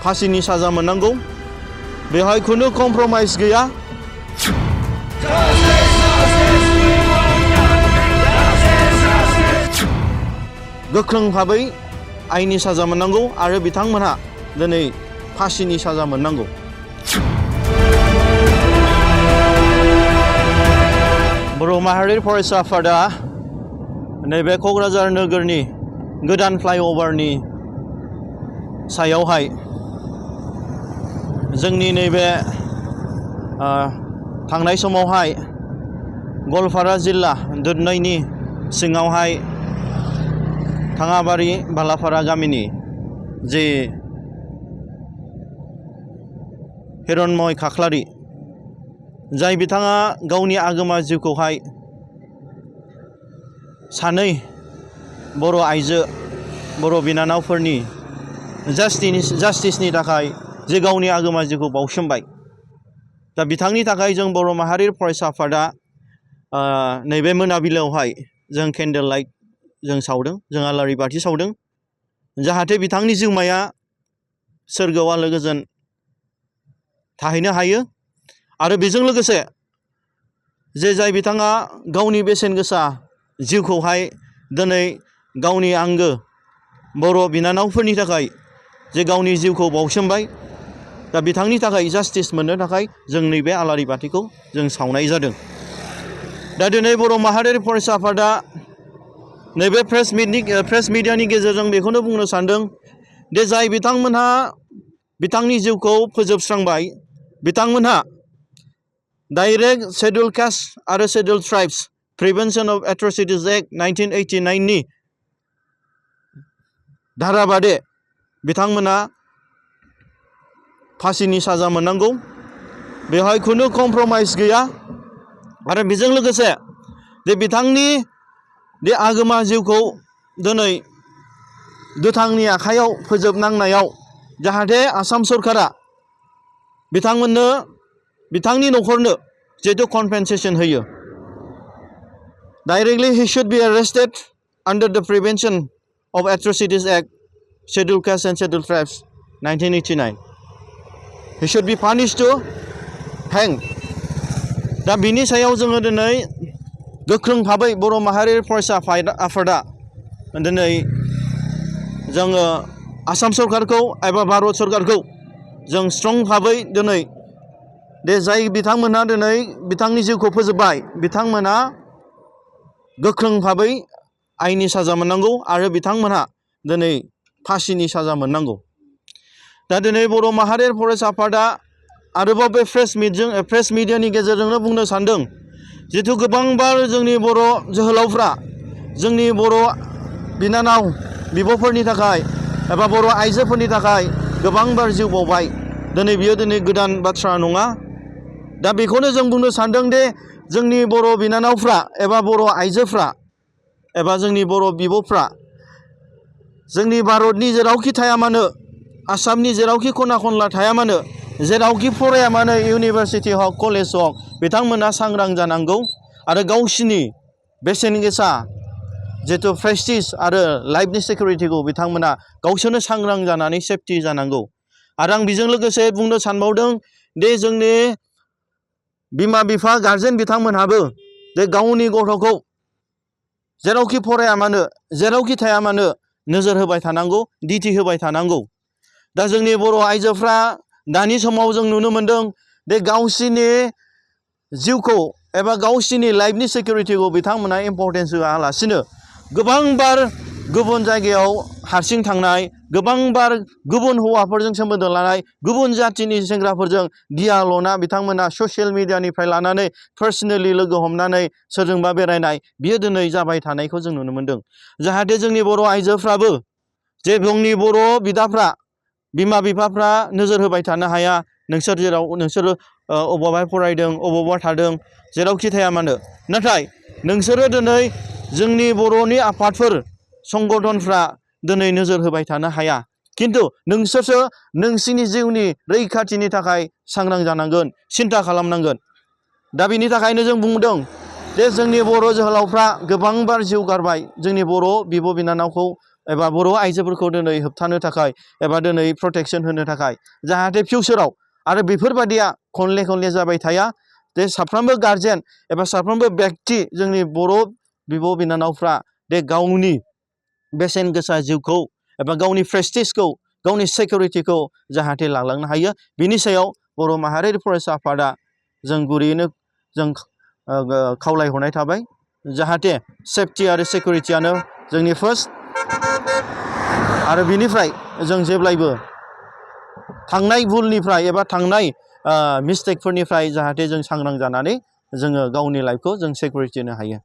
फासिनि साजा मोननांगौ बेवहाय खुनु कमप्रमाइस गैया गोख्रों भाबै आयेननि साजा मोननांगौ आरो बिथांमोनहा दिनै फासिनि साजा मोननांगौ बर' माहारि फरायसा आफादा नैबे क'क्राझार नोगोरनि गोदान फ्लाइअभारनि सायावहाय जोंनि नैबे थांनाय समावहाय गवालपारा जिल्ला दुधनैनि सिङावहाय थाङाबारि बालापारा गामिनि जे हिरण्मय खाख्लारि जाय बिथाङा गावनि आगोमा जिउखौहाय सानै बर' आइजो बर' बिनानावफोरनि जास्टिसनि थाखाय जे गावनि आगोमा जिउखौ बावसोमबाय दा बिथांनि थाखाय जों बर' माहारि फरायसा आफादा नैबे मोनाबिलियावहाय जों केन्डेल लाइट जों सावदों जों आलारि बाथि सावदों जाहाथे बिथांनि जिउमाया सोरगोआव आलो गोजोन थाहैनो हायो आरो बेजों लोगोसे जे जाय बिथाङा गावनि बेसेन गोसा जिउखौहाय दिनै गावनि आंगो बर' बिनानावफोरनि थाखाय जे गावनि जिउखौ बावसोमबाय दा बिथांनि थाखाय जास्टिस मोननो थाखाय जों नैबे आलारि बाथिखौ जों सावनाय जादों दा दिनै बर' माहारियारि फरायसा आफादा नैबे प्रेस मिडियानि गेजेरजों बेखौनो बुंनो सानदों दे जाय बिथांमोनहा बिथांनि जिउखौ फोजोबस्रांबाय बिथांमोनहा डाइरेक्ट शेड्युल कास्ट आरो schedule tribes prevention of atrocities act 1989 नि धारा बादे बिथांमोना फासिनि साजा मोननांगौ बेवहाय खुनु कमप्रमाइस गैया आरो बेजों लोगोसे जे बिथांनि बे आगोमा जिउखौ दिनै दुथांनि आखायाव फोजोबनांनायाव जाहाथे आसाम सरकारा बिथांमोननो बिथांनि न'खरनो जिहेतु कम्पेनसेसन होयो डाइरेक्टलि हि should B arrested under the prevention of atrocities act schedule caste and schedule tribes 1989 he should be punish to हें दा बिनि सायाव जोङो दिनै गोख्रों भाबै बर' माहारि फरायसा आफादा दिनै जोङो आसाम सरकारखौ एबा भारत सरकारखौ जों स्ट्रं भाबै दिनै दे जाय बिथांमोनहा दिनै बिथांनि जिउखौ फोजोबबाय बिथांमोना गोख्रों भाबै आयेननि साजा मोननांगौ आरो बिथांमोनहा दिनै फासिनि साजा मोननांगौ दा दिनै बर' माहारि फरायसा आफादा आरोबाव बे प्रेस मिडियानि गेजेरजोंनो बुंनो सानदों जिहेथु गोबांबार जोंनि बर' जोहोलावफ्रा जोंनि बर' बिनानाव बिब'फोरनि थाखाय एबा बर' आइजोफोरनि थाखाय गोबांबार जिउ बावबाय दिनै बियो दिनै गोदान बाथ्रा नङा दा बेखौनो जों बुंनो सानदों दे जोंनि बर' बिनानावफ्रा एबा बर' आइजोफ्रा एबा जोंनि बर' बिब'फ्रा जोंनि भारतनि जेरावखि थाया मानो आसामनि जेरावखि खना खनला थाया मानो जेरावखि फराया मानो इउनिभारसिटि हक कलेज हक बिथांमोना सांग्रां जानांगौ आरो गावसिनि बेसेन गोसा जिहेतु प्रेस्टिज आरो लाइफनि सिकिउरिटिखौ बिथांमोना गावसोरनो सांग्रां जानानै सेफटि जानांगौ आरो आं बेजों लोगोसे बुंनो सानबावदों दे जोंनि बिमा बिफा गारजेन बिथांमोनहाबो जे गावनि गथ'खौ जेरावखि फराया मानो जेरावखि थाया मानो नोजोर होबाय थानांगौ दिथि होबाय थानांगौ दा जोंनि बर' आइजोफ्रा दानि समाव जों नुनो मोनदों दे गावसिनि जिउखौ एबा गावसिनि लाइफनि सिकिउरिटिखौ बिथांमोना इम्परटेन्स होआलासिनो गोबांबार गुबुन जायगायाव हारसिं थांनाय गोबांबार गुबुन हौवाफोरजों सोमोन्दो लानाय गुबुन जाथिनि सेंग्राफोरजों गिया लना बिथांमोना ससियेल मिडियानिफ्राय लानानै पार्सनेलि लोगो हमनानै सोरजोंबा बेरायनाय बियो दिनै जाबाय थानायखौ जों नुनो मोनदों जाहाथे जोंनि बर' आइजोफ्राबो जे जोंनि बर' बिदाफ्रा बिमा बिफाफ्रा नोजोर होबाय थानो हाया नोंसोरो अबावबा फरायदों अबावबा थादों जेरावखि थाया मानो नाथाय नोंसोरो दिनै जोंनि बर'नि आफादफोर संगठनफ्रा दिनै नोजोर होबाय थानो हाया खिन्थु नोंसोरसो नोंसिनि जिउनि रैखाथिनि थाखाय सांग्रां जानांगोन सिन्था खालामनांगोन दा बिनि थाखायनो जों बुंदों जे जोंनि बर' जोहोलावफ्रा गोबांबार जिउ गारबाय जोंनि बर' बिब' बिनानावखौ एबा बर' आइजोफोरखौ दिनै होबथानो थाखाय एबा दिनै प्रटेक्शन होनो थाखाय जाहाथे फिउचाराव आरो बेफोरबादिया खनले खनले जाबाय थाया जे साफ्रोमबो गार्जेन एबा साफ्रोमबो व्यक्ति जोंनि बर' बिब' बिनानावफ्रा बे गावनि बेसेन गोसा जिउखौ एबा गावनि प्रेस्टिजखौ गावनि सिकिउरिटिखौ जाहाथे लालांनो हायो बिनि सायाव बर' माहारियारि फरायसा आफादा जों गुरैयैनो जों खावलायहरनाय थाबाय जाहाथे सेफटि आरो सिकिउरिटियानो जोंनि फार्स्ट आरो बिनिफ्राय जों जेब्लायबो थांनाय भुलनिफ्राय एबा थांनाय मिस्टेकफोरनिफ्राय जाहाथे जों सांग्रां जानानै जोङो गावनि लाइफखौ जों सिकिउरिटि होनो हायो